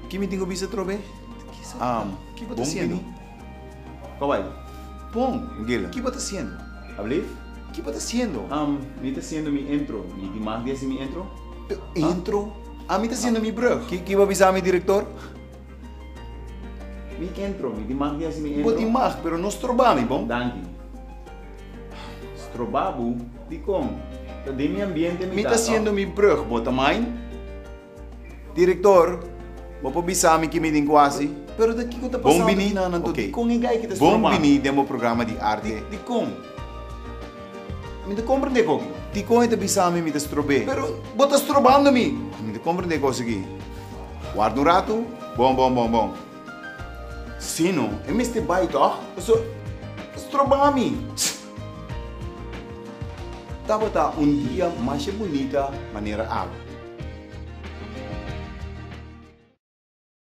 Ki mi tin ku bisa atrobe? Ki bo ta hasiendo? Kòw bai? Bon, Gila. Ki bo ta hasiendo? Ablief? Ki bo ta hasiendo? Mi ta hasiendo mi intro. Mi tin mag di hasi mi intro? Intro? Ami ta hasiendo mi brug. Ki bo a bisa mi, direktor? Mi intro. Mi tin mag di hasi mi intro? Bo tin mag, pero no stroba mi, bon? Danki. Stroba bo? Dikon? Ta den mi ambiente mi ta, Mi ta hasiendo mi brug, bo ta mind? Director, bo por bisa mi ki mi tin ku hasi? Pero ta kiko ta Bon pasando bini, kinan anto? ok. Dikon e gai ki ta Bon stroba mi? bini den bo programa di arte. Dikon? Mi ta komprende koki. Dikon e ta bisa mi mi ta strob'é? Pero bo ta strobando mi! Mi ta komprende kos aki. Warda un ratu. Bon, bon, bon, bon. Si no, e mester bai tòg? Paso ta stroba mi. Tabata un dia masha bunita manera awe.